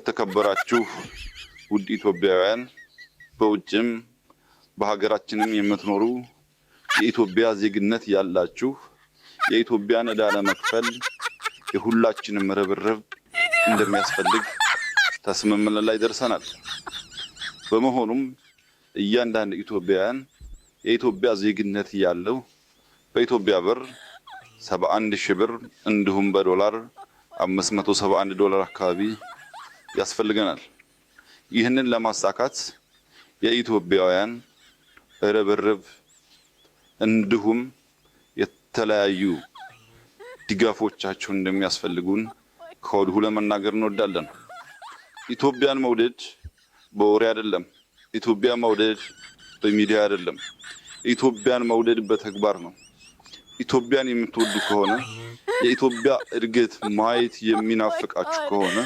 የተከበራችሁ ውድ ኢትዮጵያውያን፣ በውጭም በሀገራችንም የምትኖሩ የኢትዮጵያ ዜግነት ያላችሁ፣ የኢትዮጵያን ዕዳ ለመክፈል የሁላችንም ርብርብ እንደሚያስፈልግ ከስምምነት ላይ ደርሰናል። በመሆኑም እያንዳንድ ኢትዮጵያውያን የኢትዮጵያ ዜግነት ያለው በኢትዮጵያ ብር 71 ሺህ ብር እንዲሁም በዶላር 571 ዶላር አካባቢ ያስፈልገናል። ይህንን ለማሳካት የኢትዮጵያውያን ርብርብ እንዲሁም የተለያዩ ድጋፎቻቸውን እንደሚያስፈልጉን ከወዲሁ ለመናገር እንወዳለን። ኢትዮጵያን መውደድ በወሬ አይደለም። ኢትዮጵያን መውደድ በሚዲያ አይደለም። ኢትዮጵያን መውደድ በተግባር ነው። ኢትዮጵያን የምትወዱ ከሆነ፣ የኢትዮጵያ እድገት ማየት የሚናፍቃችሁ ከሆነ